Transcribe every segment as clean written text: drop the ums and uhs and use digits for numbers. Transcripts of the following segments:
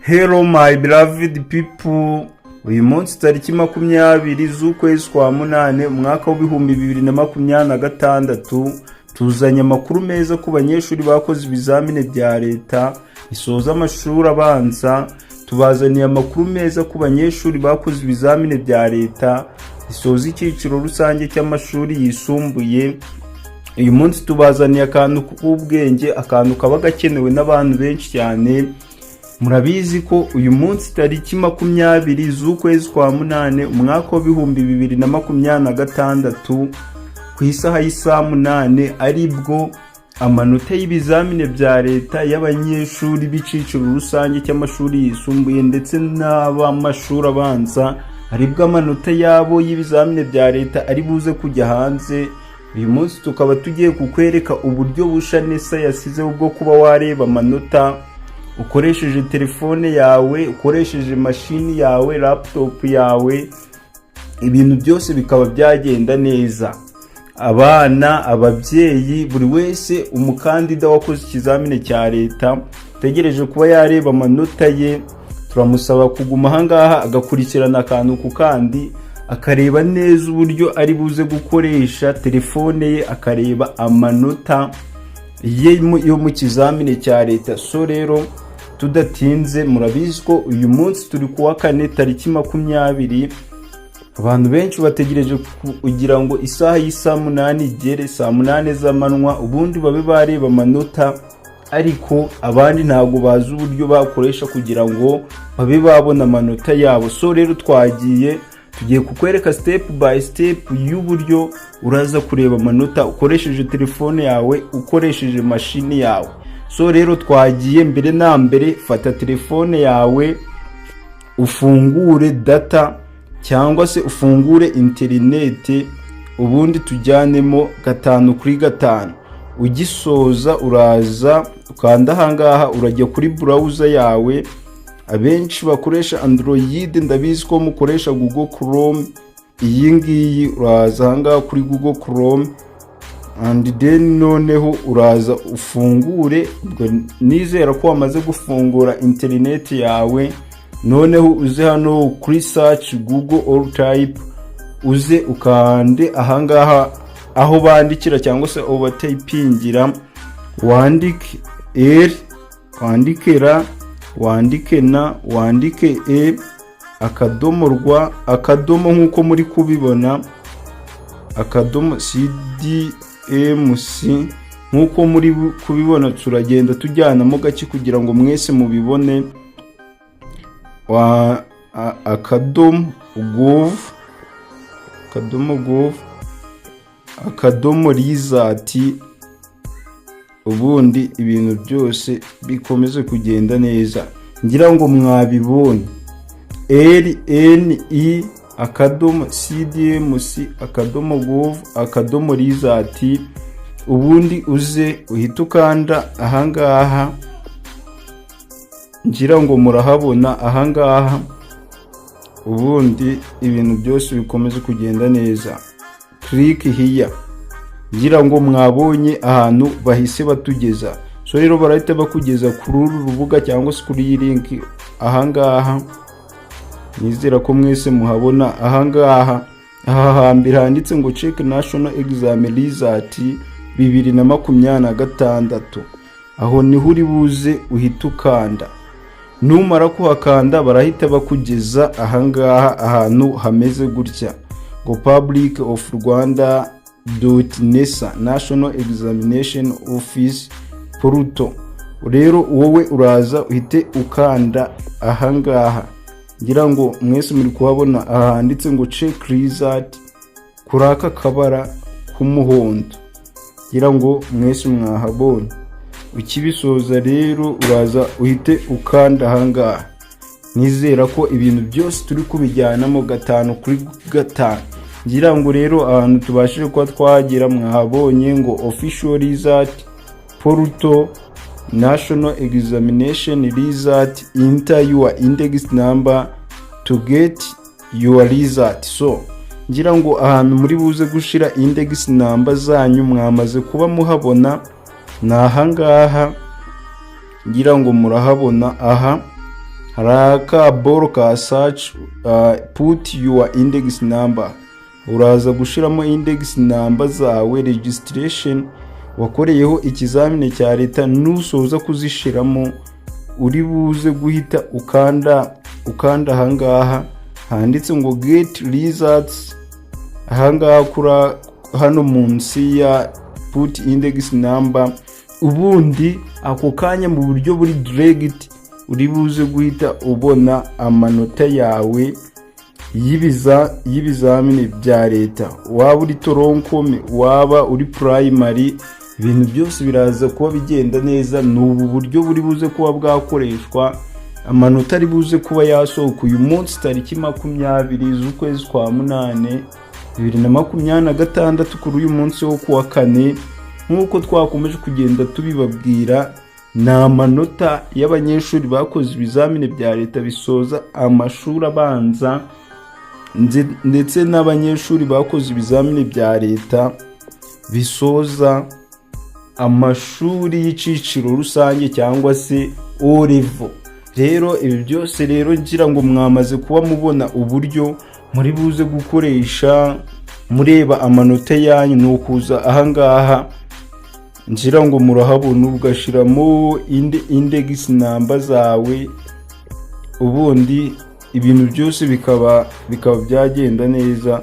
Hello my beloved people, uyu munsi tariki 20 z'ukwezi kwa munane, umwaka wa 2026, tuzanye amakuru meza ku banyeshuri bakoze ibizamini bya leta bisoza amashuri abanza. Tubazaniye amakuru meza ku banyeshuri bakoze ibizamini bya leta bisoza icyiciro rusange cy'amashuri yisumbuye. Uyu munsi tubazaniye akantu k'ubwenge, akantu kaba gakenewe n'abantu benshi cyane. Murabizi ko uyu munsi tariki 20 z'ukwezi kwa munane, umwaka wa 2026, ku isaha y'isaa 8, aribwo amanota y'ibizamini bya leta y'abanyeshuri b'icyiciro rusange cy'amashuri yisumbuye ndetse n'ab'amashuri abanza, aribwo amanota yabo y'ibizamini bya leta ari buze kujya hanze. Uyu munsi tukaba tugiye kukwereka uburyo busha NESA yasizeho bwo kuba wareba amanota ukoresheje telefone yawe, ukoresheje mashini yawe, laptop yawe, ibintu byose bikaba byagenda neza. Abana, ababyeyi, buri wese, umukandida wakoze ikizamini cya leta utegereje kuba yareba amanota ye, turamusaba kuguma ahangaha agakurikirana akantu ku kandi, akareba neza uburyo ari buze gukoresha telefone ye akareba amanota ye yo mu kizamini cya leta. So rero tudatinze, murabizi ko uyu munsi turi kuwa kane tariki 20. Abantu benshi bategereje kugira ngo isaha y'isaa 8 igere, saa 8 z'amanywa, ubundi babe bareba amanota, ariko abandi ntabwo bazi uburyo bakoresha kugira ngo babe babona amanota yabo. So rero twagiye, tugiye kukwereka step by step y'uburyo uraza kureba amanota ukoresheje telefone yawe, ukoresheje mashini yawe. So rero twagiye. Mbere na mbere, fata telefone yawe, ufungure data cyangwa se ufungure interineti, ubundi tujyanemo gatanu kuri gatanu. Ugisoza uraza ukanda ahangaha, urajya kuri browser yawe. Abenshi bakoresha Android, ndabizi ko mukoresha Google Chrome iyi ngiyi. Uraza ahangaha kuri Google Chrome and then noneho uraza ufungure. Ubwo nizera ko wamaze gufungura interineti yawe. Noneho uze hano kuri search Google or type, uze ukande ahangaha aho bandikira cyangwa se aho batayipingira, wandike R, wandike R, wandike N, wandike E, akadomo rwa, akadomo, nk'uko muri kubibona, akadomo CDMC, nk'uko muri kubibona. Turagenda tujyanamo gake kugira ngo mwese mubibone. Wa akadomo gov, akadomo gov, akadomo result, ubundi ibintu byose bikomeze kugenda neza. Ngira ngo mwabibonye: RNE akadomo CDMC akadomo gov akadomo result. Ubundi uze uhite ukanda ahangaha, ngira ngo murahabona ahangaha, ubundi ibintu byose bikomeze kugenda neza. Click here. Ngira ngo mwabonye ahantu bahise batugeza. So rero barahita bakugeza kuri uru rubuga cyangwa se kuri iyi link ahangaha. Nizera ko mwese muhabona ahangaha. Aha hambere handitse ngo "Check national exam result 2026", aho niho uri buze uhita ukanda. Numara kuhakanda, barahita bakugeza ahangaha ahantu hameze gutya ngo Republic of Rwanda dot NESA National Examination Office Portal. Rero wowe uraza uhite ukanda ahangaha. Ngira ngo mwese muri kuhabona aha handitse ngo "Check result", kuri aka kabara k'umuhondo. Ngira ngo mwese mwahabonye. Ukibisoza rero, uraza uhite ukanda ahangaha. Nizera ko ibintu byose turi kubijyanamo gatanu kuri gatanu. Ngira ngo rero ahantu tubashije kuba twagera mwahabonye ngo "Official result portal, national examination result, enter your index number to get your result". So ngira ngo ahantu muri buze gushira index number zanyu mwamaze kuba muhabona, ni ahangaha. Ngira ngo murahabona aha. Hari akaboro ka search, put your index number. Uraza gushyiramo index number zawe, registration wakoreyeho ikizamini cya leta. Nusoza kuzishiramo, uri buze guhita ukanda ahangaha handitse ngo "Get results", ahangaha kuri hano munsi ya "Put index number". Ubundi ako kanya, mu buryo buri direct, uri buze guhita ubona amanota yawe y'ibizamini bya leta. Waba uri tronc commun, waba uri primary, ibintu byose biraza kuba bigenda neza. Ni ubu buryo buri buze kuba bwakoreshwa. Amanota ari buze kuba yasohoka uyu munsi, tariki 20 z'ukwezi kwa munane 2026, kuri uyu munsi wo kuwa kane. Nk'uko twakomeje kugenda tubibabwira, ni amanota y'abanyeshuri bakoze ibizamini bya leta bisoza amashuri abanza, ndetse n'abanyeshuri bakoze ibizamini bya leta bisoza amashuri y'iciciro rusange cyangwa se O level. Rero ibi byose rero, ngira ngo mwamaze kuba mubona uburyo muri buze gukoresha mureba amanota yanyu. Ni ukuza ahangaha, ngira ngo murahabona, ugashyiramo index number zawe, ubundi ibintu byose bikaba byagenda neza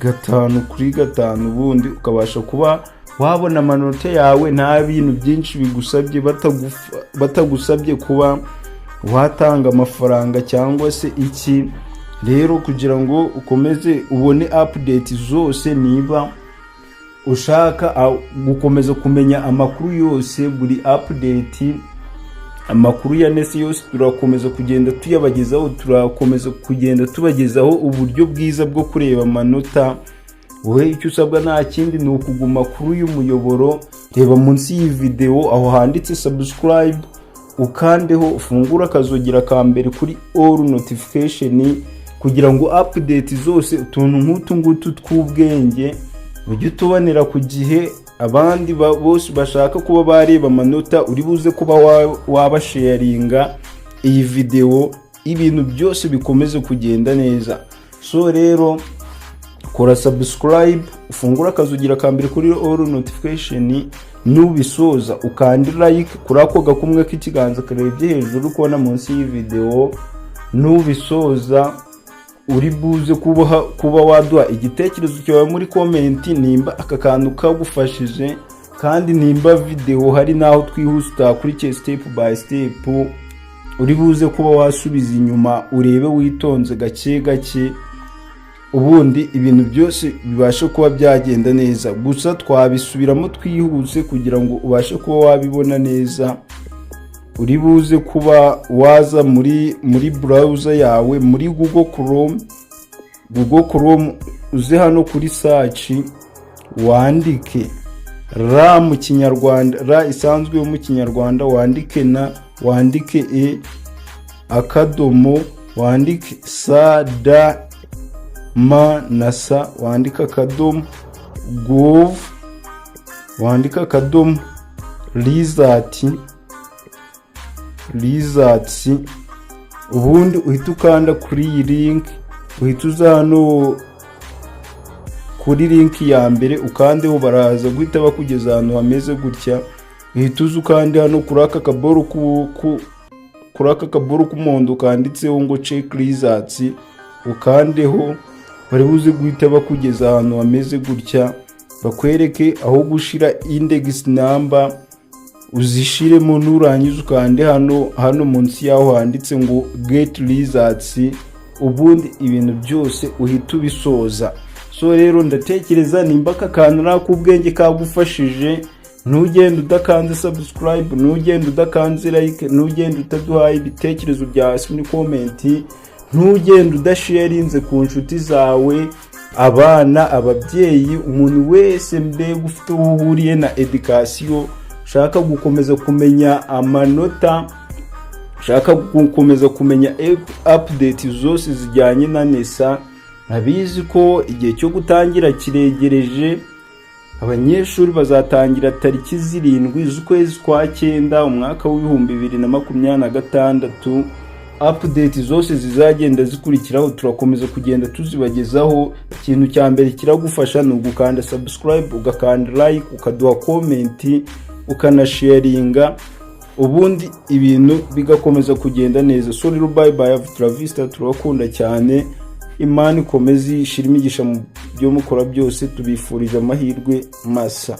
gatanu kuri gatanu. Ubundi ukabasha kuba wabona amanota yawe nta bintu byinshi bigusabye, batagusabye kuba watanga amafaranga cyangwa se iki. Rero kugira ngo ukomeze ubone update zose, niba ushaka gukomeza kumenya amakuru yose, buri update, amakuru ya NESA yose turakomeza kugenda tuyabagezaho. Turakomeza kugenda tubagezaho uburyo bwiza bwo kureba amanota. Wowe icyo usabwa nta kindi, ni ukuguma kuri uyu muyoboro. Reba munsi y'iyi videwo aho handitse "Subscribe", ukandeho, ufungure akazogera ka mbere kuri "All notification", kugira ngo update zose, utuntu nk'utu ngutu tw'ubwenge, ujye utubonera ku gihe. Abandi bose bashaka kuba bareba amanota, uri buze kuba wabasharinga iyi videwo, ibintu byose bikomeze kugenda neza. So rero kora subscribe, ufungure akazogera ka mbere kuri "All notification". Nubisoza, ukande like kuri ako gakumwe k'ikiganza karebye hejuru kubona munsi y'iyi videwo. Nubisoza, uri buze kuba waduha igitekerezo cyawe muri comment nimba aka kantu kagufashije, kandi nimba videwo hari n'aho twihuse utakurikiye step by step, uri buze kuba wasubiza inyuma, urebe witonze gake gake, ubundi ibintu byose bibashe kuba byagenda neza. Gusa twabisubiramo twihuse kugira ngo ubashe kuba wabibona neza. Uri buze kuba waza muri browser yawe, muri Google Chrome. Google Chrome, uze hano kuri search, wandike R mu Kinyarwanda, R isanzwe yo mu Kinyarwanda, wandike na, wandike E akadomo, wandike S D M na S, wandike akadomo, gov, wandike akadomo, result, results. Ubundi uhita ukanda kuri iyi link, uhita uza hano kuri link ya mbere, ukandeho. Baraza guhita bakugeza ahantu hameze gutya. Uhita uza ukande hano kuri aka kaboro k'umuhondo kanditseho ngo "Check results", ukandeho. Bari buze guhita bakugeza ahantu hameze gutya, bakwereke aho gushyira index number, uzishiremo. Nurangiza, ukande hano munsi yaho handitse ngo "Get results", ubundi ibintu byose uhita ubisoza. So rero ndatekereza nimba aka kantu ari ak'ubwenge kagufashije, ntugende udakanze subscribe, ntugende udakanze like, ntugende utaduhaye ibitekerezo bya hasi muri comment, ntugende udasharinze ku nshuti zawe, abana, ababyeyi, umuntu wese mbega ufite aho uhuriye na education, ushaka gukomeza kumenya amanota, ushaka gukomeza kumenya update zose zijyanye na NESA. Abizi ko igihe cyo gutangira kiregereje. Abanyeshuri bazatangira tariki 7 z'ukwezi kwa cyenda, umwaka w'2026. Update zose zizagenda zikurikiraho turakomeza kugenda tuzibagezaho. Ikintu cya mbere kiragufasha ni ugukanda subscribe, ugakanda like, ukaduha comment, ukanasharinga, ubundi ibintu bigakomeza kugenda neza. So rero, bye bye, turavista, turabakunda cyane. Imana ikomeze ishira imigisha mu byo mukora byose. Tubifurije amahirwe masa.